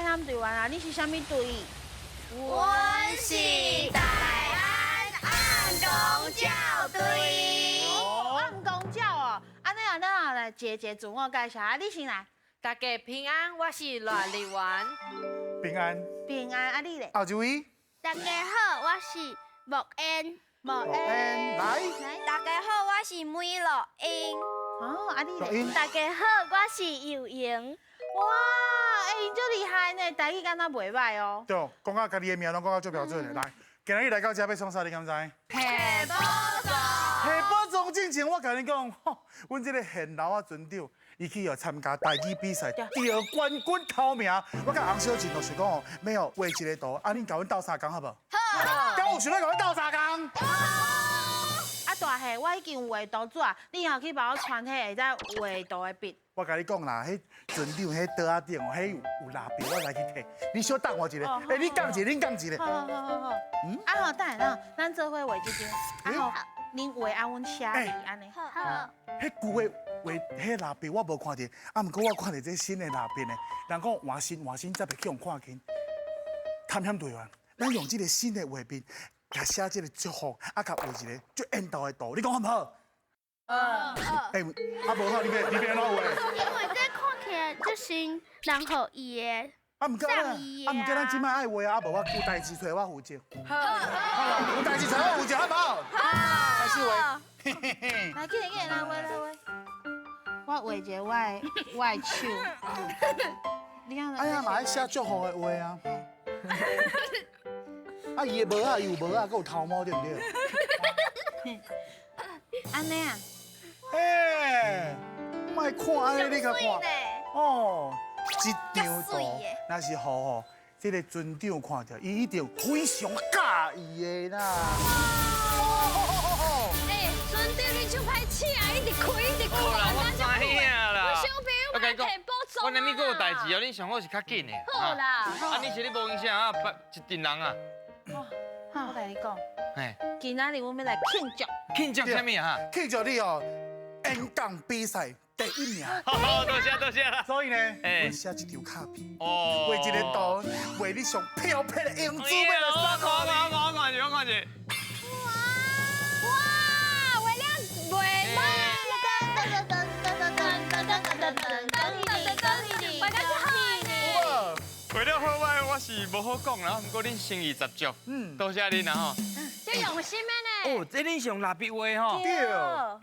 探隊員啊，你是啥物隊？阮是大安暗公鳥隊。哦，暗公鳥哦，按呢啊，咱啊來一个一个自我介紹啊，你先來。大家平安，我是賴麗媛。平安。平安，啊你咧？後一位。大家好，我是莫恩。莫恩，來。大家好，我是梅樂英。哦，啊你咧？大家好，我是尤瑩。哇，欸，𪜶足厲害呢，台語敢若袂䆀哦。對，講到家己的名攏講到足標準的。來，今日來到這欲創啥？你敢知？提寶藏。提寶藏進前，我共你講，阮這个現老仔船長，伊去予參加台語比賽，得冠軍頭名。我佮洪小靜就是講哦，欲予畫一個圖，啊，恁共阮鬥相共好無？好。敢有想欲共阮鬥相共？好。啊，大俠，我已經有畫圖紙，你以後去幫我傳彼個會使畫圖的筆。我共你講啦，彼船長彼桌仔頂哦，彼有蠟筆，我來去提。你小等我一下，欸，你講一個，你講一個。好好好好。嗯。啊好，等下咱咱做伙畫這張。啊好，恁畫啊，阮寫字按呢。好。彼舊的畫彼蠟筆我無看著，啊，毋過我看著這新的蠟筆呢。人講換新換新才袂去予看輕。探險隊員，咱用這个新的畫筆，共寫這个祝福，啊，共畫一个足緣投的圖，你講好毋好？嗯。欸，啊無好，你欲按怎畫？因為這看起來就是人予伊的。啊，毋過啊，毋過咱這擺愛畫啊，啊無我有代誌揣我負責。好。有代誌揣我負責，好無好？好。開始畫。來，緊來緊來，來畫來畫。我畫一个我的手。你看。哎呀，嘛愛寫祝福的話啊。啊，伊的帽仔，伊有帽仔，閣有頭毛，對毋對？按呢啊？欸，莫看按呢，你共看。哦，這張圖若是予吼這个船長看著，伊一定非常佮意的啦。欸，船長你就歹請，一直開一直開，我知影啦。小朋友欲提寶藏。我啥物閣有代誌哦，恁上好是較緊的。好啦。啊，你是咧無影啥啊？一陣人啊。我共你講，今仔日阮欲來慶祝。慶祝啥物啊？慶祝你哦，演講比賽第一名。好，多謝多謝啦。所以呢，阮寫一張卡片，畫一个圖，畫你上飄撇的英姿欲來送我看我看著我看著。哇哇，畫了袂歹。噔噔噔噔噔噔噔噔噔噔噔，畫得真好呢。畫了好歹，我是無好講啦，毋過恁誠意十足，多謝恁啦吼。這用心的呢。哦，這恁是用蠟筆畫吼。對。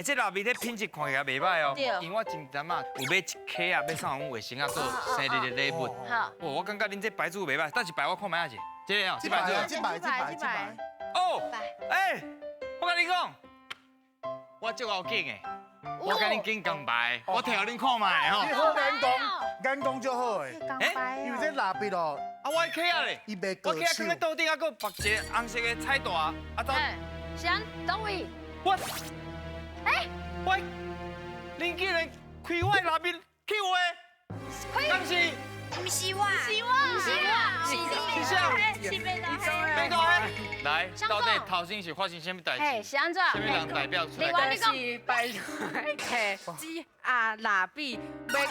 這蠟筆這品質看起來袂䆀哦。對。因為我前陣仔有買一盒啊，欲送予阮外甥仔做生日的禮物。好。哦，我感覺恁這牌子袂䆀，佗一排我看覓仔是？這个哦，這牌子。這排這排這排。哦。欸，我共你講，我足𠢕揀的。我共恁揀仝牌，我提予恁看覓吼。你好眼光，眼光足好的。欸，因為這蠟筆哦。啊，我的盒仔咧，伊袂過我盒仔囥咧桌頂，啊，閣縛一個紅色的彩帶，啊走。是按佗位？我，欸，我，恁竟然開我的蠟筆去畫？敢是？毋是我，毋是我，毋是我，是啥？是白大白大黑。來，到底頭先是發生啥物代誌？是按怎？啥物人代表出來？是白提紙啊蠟筆，欲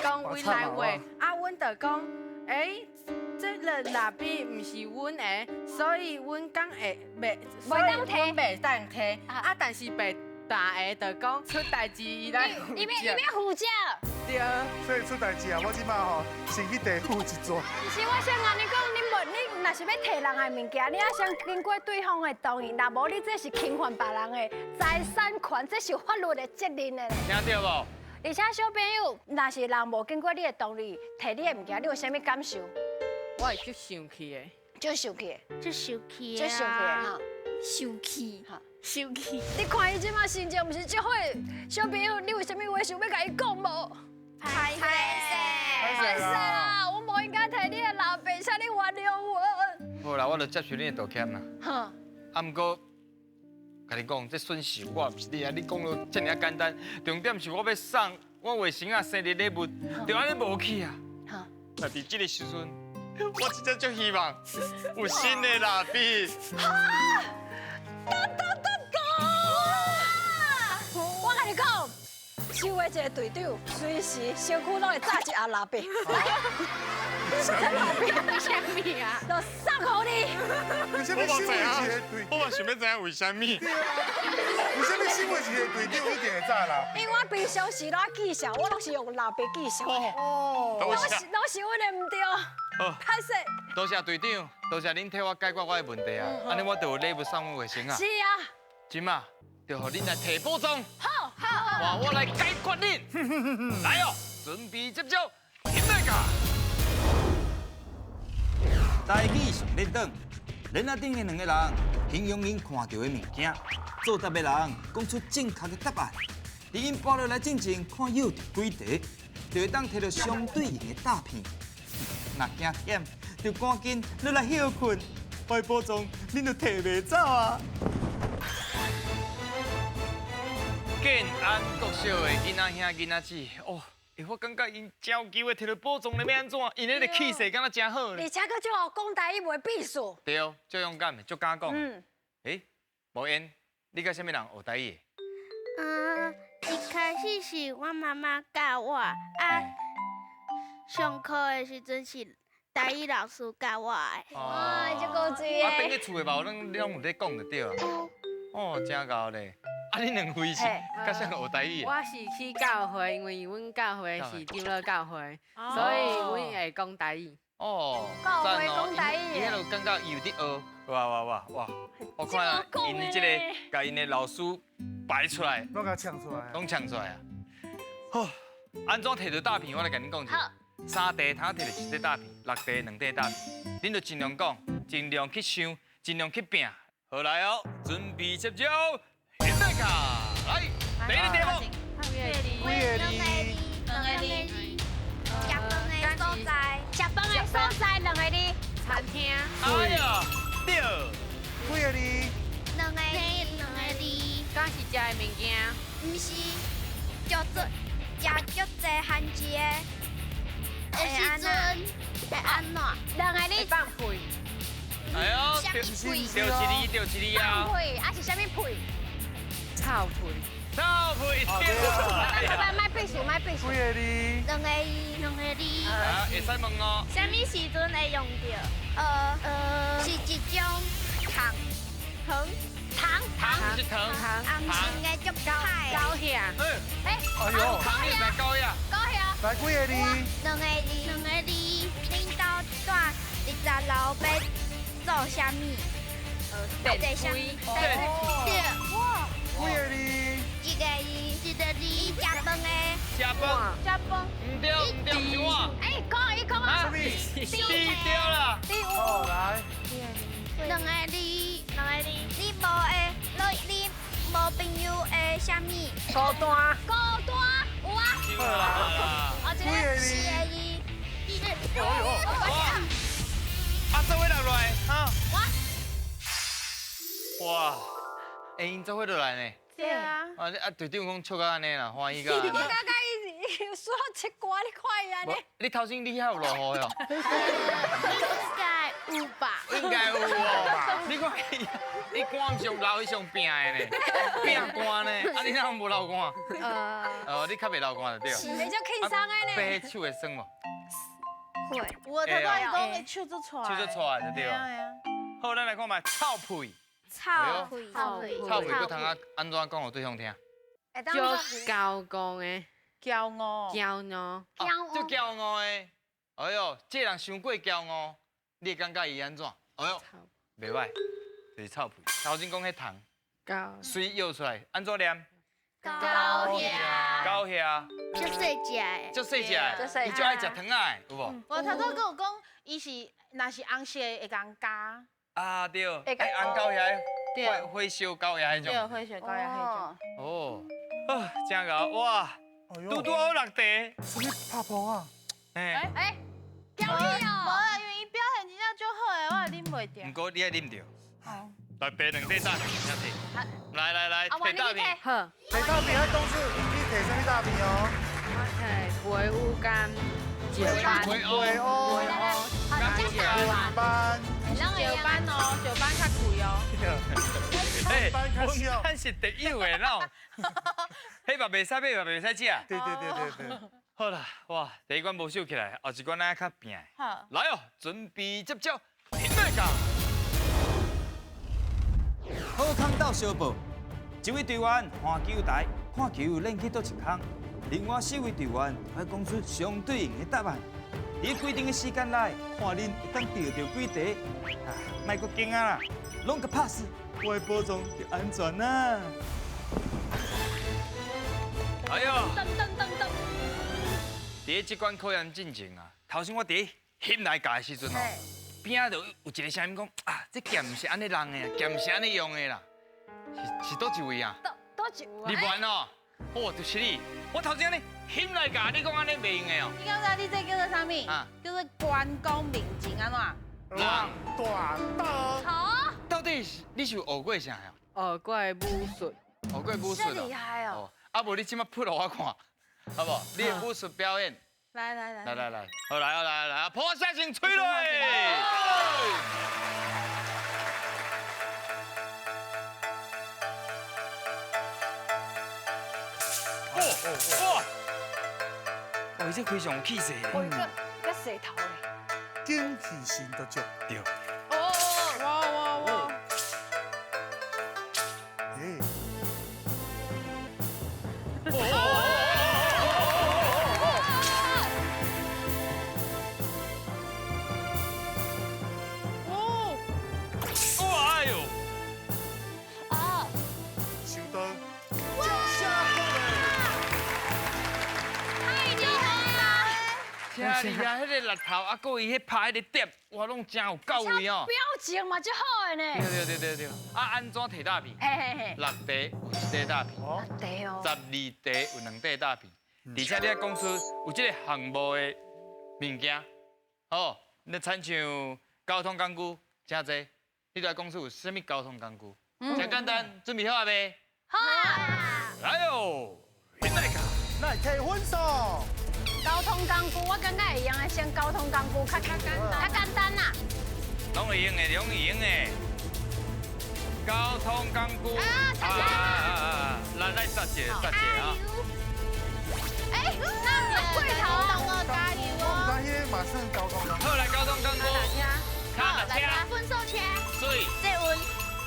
講阮來畫，啊，阮就講，欸，這个蠟筆毋是阮的，所以阮講會袂，所以阮袂當提。啊，但是白大的就講出代誌，伊來負責。伊欲負責。對。所以出代誌啊！我這擺吼先去地府一轉。毋是，我先共你講，你無你若是欲提人的物件，你愛先經過對方的同意，若無你這是侵犯別人的財產權，這是有法律的責任的。聽著無？而且小朋友，若是人無經過你的同意提你的物件，你有啥物感受？我會足生氣的。足生氣的。足生氣足生氣的哈。生氣。生氣。你看伊這馬心情，毋是足好。小朋友，你有啥物話想欲共伊講無？歹勢，歹勢啦！我無應該提你的蠟筆，請你原諒我。好啦，我就接受你的道歉啦。好。啊，毋過，共你講，這損失我毋是你啊，你講得遮爾仔簡單。重點是我欲送我外甥仔生日禮物，就按呢無去啊。好。但佇這个時陣，我真正足希望有新的蠟筆。哈！哒哒哒哒！我共你講，守卫一个队长，随时身躯拢会扎一盒蜡笔。蜡笔为啥物啊？就送予你。为啥物身为一个队？我嘛想欲知影为啥物。对啊。为啥物身为一个队长一定会扎蜡笔？因为我平常时拢记数，我拢是用蜡笔记数。哦。拢是阮的毋对。歹势。多谢队长，多谢恁替我解决我的问题啊！按呢我就有礼物送阮卫生啊。是啊。这马就予恁来提宝藏。好，好。换我来解决恁。来哦，准备接招，停来噶。台语上热转，链仔顶的两个人形容𪜶看到的物件，作答的人讲出正确的答案。伫𪜶跋落来进前，看有几题，就会当提著相对应的诈骗。若惊忝，就赶紧落来歇睏。歹宝藏，恁就提袂走啊！建安国小的囡仔兄囡仔姊，哦，欸，我感觉𪜶真有机会提著宝藏咧，欲按怎？𪜶彼个气势敢若真好咧。而且阁足会讲台语袂避暑。对，足勇敢的，足敢讲。嗯。欸，无缘，你佮啥物人学台语？嗯，一开始是我妈妈教我，啊，上课的时阵是台语老师教我的。哇，这够水的。啊，转去厝的嘛，拢你拢有咧讲就对啊。哦，真𠢕咧。啊，你两位是佮啥学台语？我是去教会，因为阮教会是长老教会，所以阮会讲台语。哦，教会讲台语。伊彼落感觉伊有伫学。哇哇哇哇！我看𪜶这个，共𪜶的老师摆出来，拢共呛出来，拢呛出来啊！好，按怎提著诈骗？我来共恁讲一下。三题通提著一块诈骗，六题两块诈骗，恁就尽量讲，尽量去想，尽量去拼。好来哦，准备接招。来，第一个题目。几个字？两个字。食饭的所在。食饭的所在，两个字。餐厅。哎呀，对。几个字？两个字，两个字。敢是食的物件？毋是，叫做食足济番薯的。的时阵会按怎？两个字。放屁。哎呦，对一字，对一字啊。放屁，啊是啥物屁？臭屁，臭屁，对。莫避暑，莫避暑。几个字？两个字，两个字。啊，会使问哦。啥物时阵会用著？是一种糖，糖，糖，糖是糖，红色的足歹。高血。哎，哎呦，糖是高血。高血。来几个字？两个字，两个字。恁兜住20楼欲做啥物？电梯。对。哇。几个字？一个字，一个字。食饭的。食饭。食饭。毋对，毋对，是我。哎，讲伊讲啊。啥物？对啦。第五。好，来。两个字，两个字。你无会，你无朋友会啥物？孤单。孤单，有啊。好啦。啊，几个字？四个字。哎呦。啊，做伙落来，哈。我。哇。欸，𪜶做伙落来呢？对啊。啊，啊，队长讲笑到按呢啦，欢喜到。我感觉伊是说七歌，你看伊按呢。你头先你遐有落雨哟？应该有吧。应该有哦。你看伊，你汗毋是有流彼上饼的呢？饼汗呢？啊，你哪无流汗？哦，你较袂流汗就对。是，会足轻松的呢。爬手会酸无？会。我头拄仔伊讲手足掣。手足掣就对。好，咱来看觅臭屁。臭屁，臭屁，臭屁，阁通啊按怎讲予对方听？足骄傲的，骄傲，骄傲，足骄傲的。哎呦，这人伤过骄傲，你会感觉伊按怎？哎呦，袂歹，就是臭屁。头先讲彼糖，水舀出来，按怎念？高血，高血。足细只的，足细只的，伊足爱食糖仔的，有无？我头拄阁有讲，伊是若是红色的会共加。啊对，欸红高压，火烧高压彼种。对，火烧高压彼种。哦，啊，真𠢕哇，拄拄好六题。啥物拍破啊？哎哎，表演哦。无啦，因为伊表现真正足好的，我也忍袂著。毋过你爱忍著。好。来，白两块大饼，请提。来来来，提大饼。好。提大饼爱讲出你提啥物大饼哦？我提飞鱼干、石斑、飞乌、石斑。石斑哦，石斑较贵哦。哎，阮是特有的，哪有？彼嘛袂使买，嘛袂使食。对对对对对。好啦，哇，第一关无收起来，后一关咱较拼。好，来哦，准备接招，停来讲。好康斗相报，一位队员换球台，看球练去佗一空，另外四位队员爱讲出相对应的答案。伫规定的时间内，看恁会当得著几题。啊，莫阁惊啊啦，拢共拍死，我的宝藏就安全啦。哎呦！噔噔噔噔。伫这关考验进前啊，头先我伫翕来教的时阵哦，边仔就有一个声音讲啊，这剑毋是按呢弄的，剑毋是按呢用的啦，是佗一位啊？佗一位？你玩哦，哦，就是你。我头先按呢翕来教，你讲按呢袂用的哦。你感觉你这叫做啥物？啊，叫做关公面前按怎？人大刀。好。到底是你是有学过啥呀？学过武术。学过武术哦。这厉害哦。啊，无你这马扑予我看，好无？你的武术表演。来来来。来来来，好来来来，破下先吹落。哇哇！哦，伊这非常有气势。哦，个势头嘞。精气神都足。对。哦，哇哇哇！哎。哦。哇哎呦！哦。收刀。真厉害，彼个力头啊，阁伊彼拍彼个点，哇，拢真有到位哦。表情嘛足好的呢。对对对对对。啊，按怎提大片？嘿嘿嘿。6题有1块大片。6题哦。12题有2块大片，而且你爱讲出有这个项目的物件，好，你亲像交通工具真济，你就爱讲出有啥物交通工具，真简单，准备好啊未？好啊。来哦，来个。来提分数。交通工具，我感觉会用的先交通工具较简单，较简单啦。拢会用的，拢会用的。交通工具。啊，来来，十一个，十一个啊。哎，那柜头哦，加油哦！我唔知彼个嘛算交通工具。好，来交通工具。卡车。分手车。水。捷运。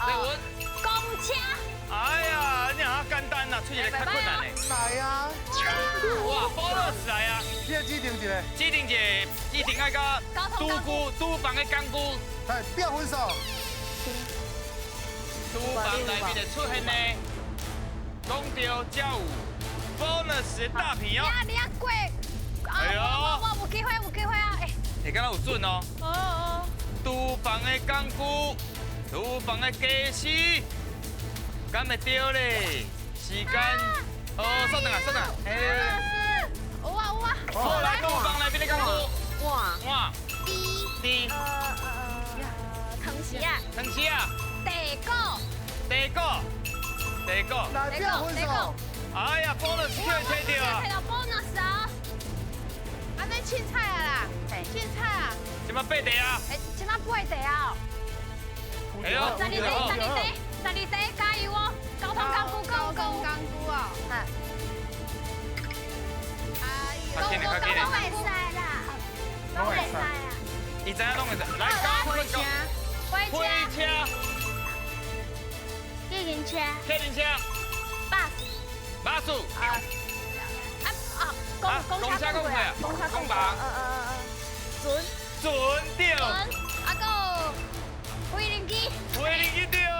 捷运。公车。哎呀，你啊简单啦，出一个较困难的。来啊！哇，保乐来啊！你要指定一个，指定一个，指定爱甲厨具、厨房的工具。来，变分数。厨房内面会出现的，讲到才有 bonus 的大片哦。你啊过，哎呦，我有机会，有机会啊！哎，会敢若有准哦。哦哦。厨房的工具，厨房的家私。敢会对咧？时间，哦，稍等啊，稍等。哎，有啊有啊。好，来，厨房内面的工具。碗碗。滴。滴。汤匙啊。汤匙啊。地锅。地锅。地锅。来，变分数。哎呀，bonus 提到啊。提到 bonus 啊。按呢凊彩啊啦，凊彩啊。这马8题啊。哎，这马8题啊。哎呦， 12题，12题。12题，加油哦！交通工具，交通工具哦。哎呦，交通会使啦，拢会使啊。伊知影拢会使，来，火车，火车，计程车，计程车，巴士，巴士。啊啊，公车公车公车公吧。船，船对。船，啊阁有飞行机，飞行机对啦。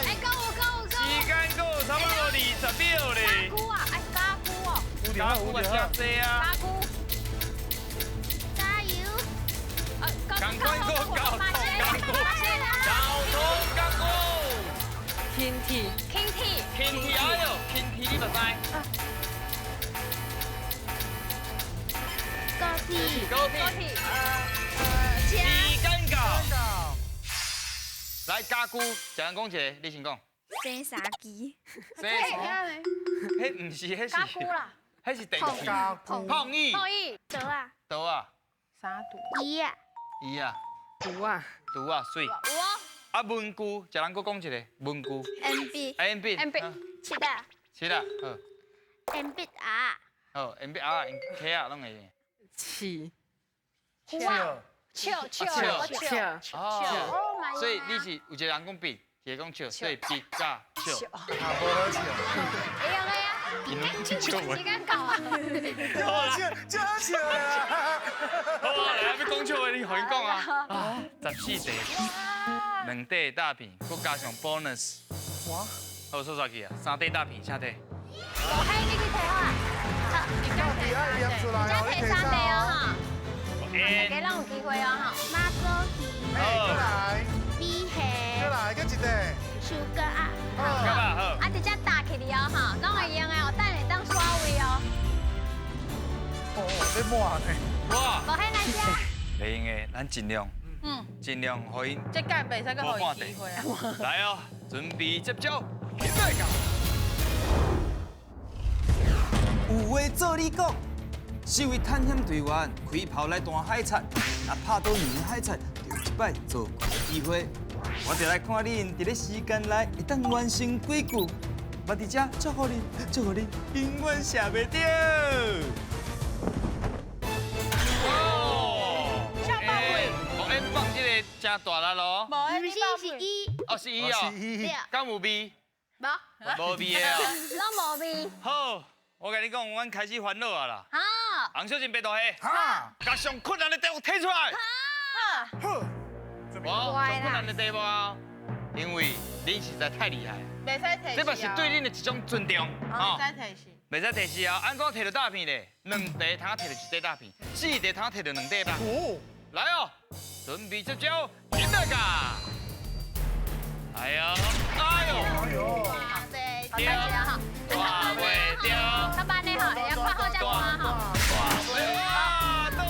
哎，够够够！时间阁有差不多20秒咧。家具啊，哎，家具哦。家具嘛真济啊。家具。加油！赶快过交通工具，交通工具。轻铁，轻铁，轻铁，哎呦，轻铁你嘛知？高铁，高铁，车。时间到。来家具，简单讲一个，你先讲。洗衫机。洗衫。彼毋是，彼是。家具啦。彼是电器。碰椅。碰椅。桌仔。桌仔。啥拄？椅仔。椅仔。橱仔。橱仔水。有哦。啊，文具，一人阁讲一个文具。鉛笔。铅笔。铅笔。尺仔。尺是啦，好。鉛筆盒。好，鉛筆盒、鉛盒啊，攏會。是。笑笑笑笑笑。哦。所以你是有一个人講筆，一個講笑，所以筆甲笑。啊，無好笑。會用的啊。時間到啊。好笑，真好笑啊！好啊，來，欲講笑話，你予伊講啊。啊，14題，2塊大片，閣加上 bonus。哇！好，說煞去啊，3塊大片，請提。嘿，你去提好啊。好，大片愛念出來哦，你提3塊哦，哈。大家攏有機會哦，哈。媽祖魚。哎，過來。米蝦。過來，閣一塊。手粿啊。好。好。啊，直接打起來哦，哈，攏會用的哦，等下當刷位哦。哦，咧抹呢？哇！無彼來遮。袂用的，咱盡量，盡量予𪜶。這屆袂使閣予伊機會啊！來哦，準備接招，起來到。有話做你講，四位探險隊員開炮來彈海賊，若拍到兩个海賊，就有一擺做怪的機會。我就來看恁佇咧時間內會當完成幾句。我佇遮祝福恁，祝福恁永遠射袂著。哦，我放這個真大力咯。無，毋是是伊。哦，是伊哦。敢有味？無。無味的哦。攏無味。好，我共你講，阮開始煩惱啊啦。好。紅小姐、白大蝦。哈。共上困難的題目提出來。好。好。上困難的題目啊，因為恁實在太厲害。袂使提示。這嘛是對恁的一種尊重。袂使提示。袂使提示啊！按怎提著大片咧？2題通提著1塊大片，4題通提著2塊吧。哦。來哦，準備接招，起來噶！哎呦，哎呦，哎呦，對，大袂著，較慢的吼，會曉看好才看吼。大袂啊，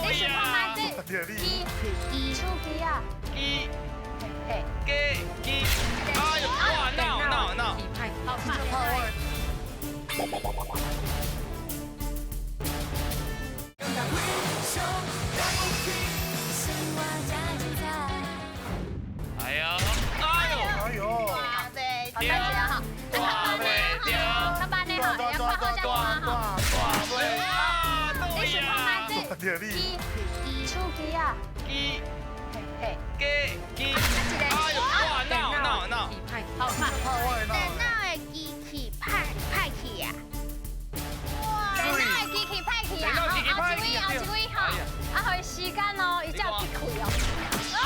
你想看覓這？機手機啊。機，機機，哎呦，哇，鬧鬧鬧，好快。哎呦，哎呦，哎呦，好，开始了哈。大袂著，较慢的吼，会晓看好才看吼。大袂啊，你想看覓這？機手機啊。機，嘿，机机，哎呦，哇，闹闹闹，好快。电脑的机器歹歹去啊！电脑的机器歹去啊！后一位，后一位吼，啊，予伊时间哦，伊才有击开哦。啊！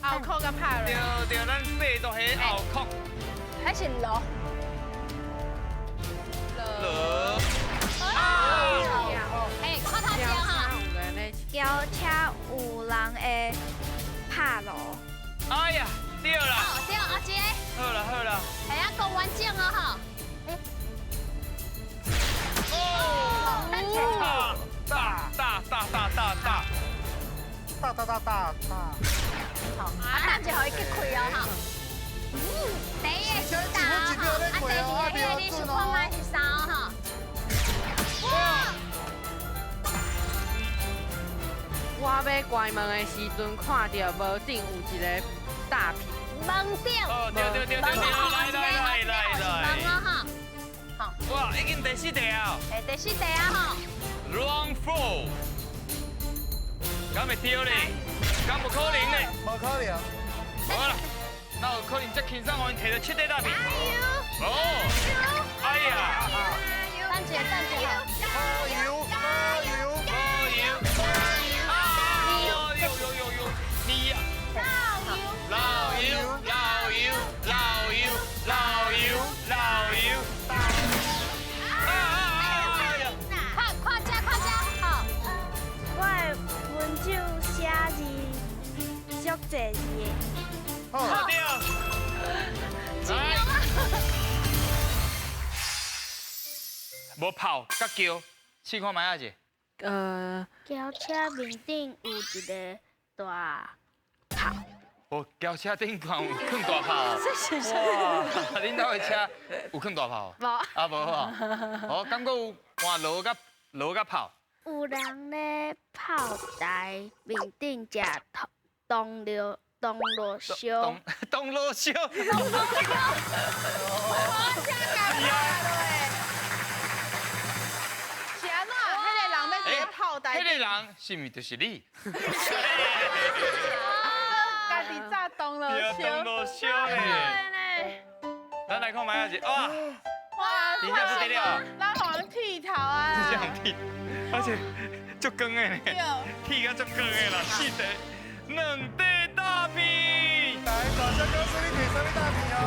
后壳佮拍落。对对，咱爬到彼后壳。彼是螺。螺。啊！哎，看头前哈。轿车有人会拍路。哎呀，对啦。哦，对，阿姐。好啦好啦。哎呀，讲完整哦吼。哦。大大大大大大大大大大大。好，啊，等一下予伊击开哦吼。第一个是大吼，啊，第二个彼个你想看覓是啥吼？哇！我欲关门的时阵，看著无顶有一个大片。门顶。哦，对对对对对，来来来来来。门哦吼。好。哇，已經第四題啊！哎，第四題啊吼。 Round four，敢會對咧？敢無可能咧？無可能。無啦，哪有可能這輕鬆予𪜶提著7塊大片？哎呦！哦，哎呀！等一下，等一下。加油！加油！加油！加油！啊！呦呦呦呦！你呀！老油！老油！老油！老油！老油！啊啊啊！看看這，看這，好。我的文酒寫字足濟字的。好。對。來。無炮佮叫，試看覓仔者。轎車面頂有一個大炮。哦，轎車頂懸有囥大炮。這是啥？哇！恁兜的車有囥大炮？無。啊，無吼。哦，感覺有換鑼佮鑼佮炮。有人咧炮台面頂食銅鑼燒。东罗烧。是按怎？彼个人欲伫咧炮台彼个人是毋是就是你？家己炸东罗烧。东罗烧咧。咱来看覓仔是哇！哇！真正不得了。咱予人剃头啊！真正剃，而且足光的呢，剃甲足光的啦，四块，两块大片。来，掌声告诉你，摕啥物大片哦？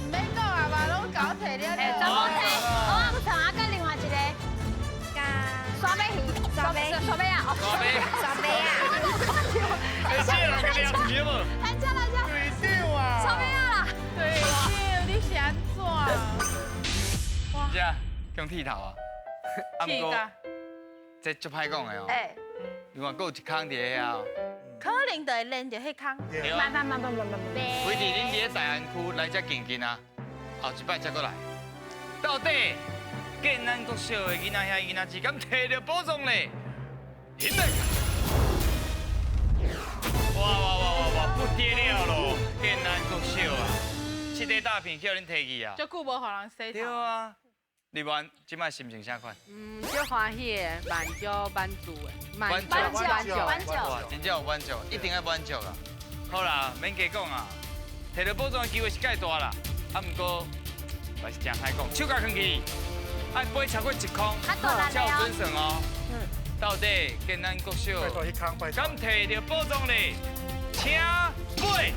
毋免讲啊嘛，拢共我摕了。哎，全部摕，我唔从啊，佮另外一个，刷尾鱼，刷尾，刷尾啊，刷尾，刷尾啊。哎，这人个了解无？来这来这。队长啊。刷尾啊啦。队长，你是按怎？这用剃头啊？剃甲。这足歹讲的哦。哎。另外，阁有一空伫遐哦。可能就会连著彼空。对啊。慢慢慢慢慢慢。飞伫恁伫咧大安区来遮近近啊，后一摆才阁来。到底建安国小的囡仔遐囡仔只敢摕著宝藏咧？停来！哇哇哇哇哇，不得了咯！建安国小啊，七块大片叫恁提去啊。足久无予人洗头。对啊。立完，这摆心情啥款？嗯，足欢喜的，满足满足的，满足满足满足。哇，真正有满足，一定爱满足啦。好啦，免加讲啊，摕到宝藏的机会是介大啦，啊，毋过嘛是真歹讲，手共囥去，爱飞超过一空，才有准算哦。嗯。到底建安国小敢摕到宝藏咧？请飞。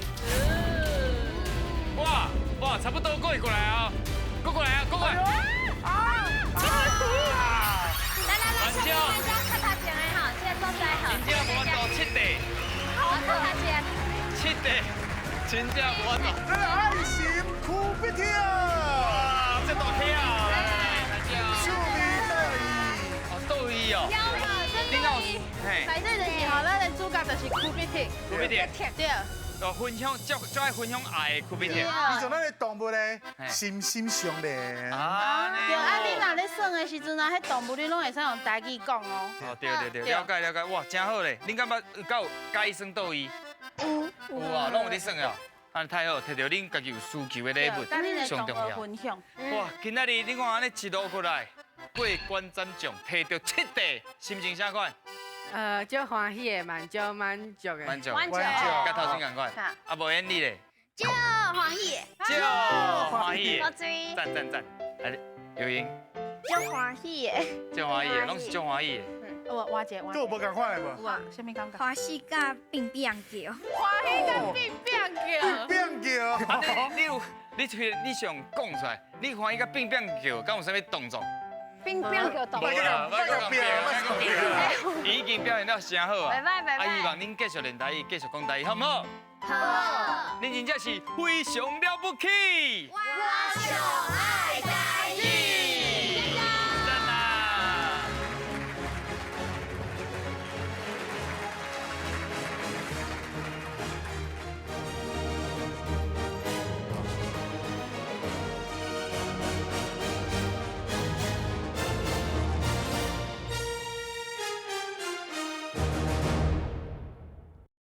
哇哇，差不多过过来啊，过过来啊，过过来。啊！来来来，下面大家看头前的哈，这个所在哈。真正无法度七块。我看头前。七块，真正无法度。这个爱心丘比特。哇，这大气啊！来来来，趣味倒伊。哦，倒伊哦。有你讲，嘿。内底就是吼，咱的主角就是丘比特。丘比特。对。哦，分享足足爱分享爱的丘比特。你像咱的动物咧，心心相连。啊，对啊，你若咧耍的时阵啊，彼动物你拢会使用台语讲哦。哦，对对对，了解了解，哇，真好咧！恁感觉有够佮意耍倒伊？有。有啊，拢有咧耍哦。啊，太好，摕著恁家己有需求的礼物，上重要。分享。哇，今仔日你看按呢一路过来，过关斩将，摕著七块，心情啥款？足欢喜的，满足满足的，满足，满足，佮头先仝款。啊，无演你咧？足欢喜的，足欢喜的，赞赞赞！啊，尤英，足欢喜的，足欢喜的，拢是足欢喜的。我换一个，这有无仝款的无？有啊，啥物感觉？欢喜佮变变叫，欢喜佮变变叫，变变叫。啊，你有，你吹，你想讲出来，你欢喜佮变变叫，敢有啥物动作？变变叫动作，莫讲变，莫讲变，已经表现了诚好啊！拜拜拜拜！啊，希望恁继续练台语，继续讲台语，好毋好？好。恁真正是非常了不起！我上爱。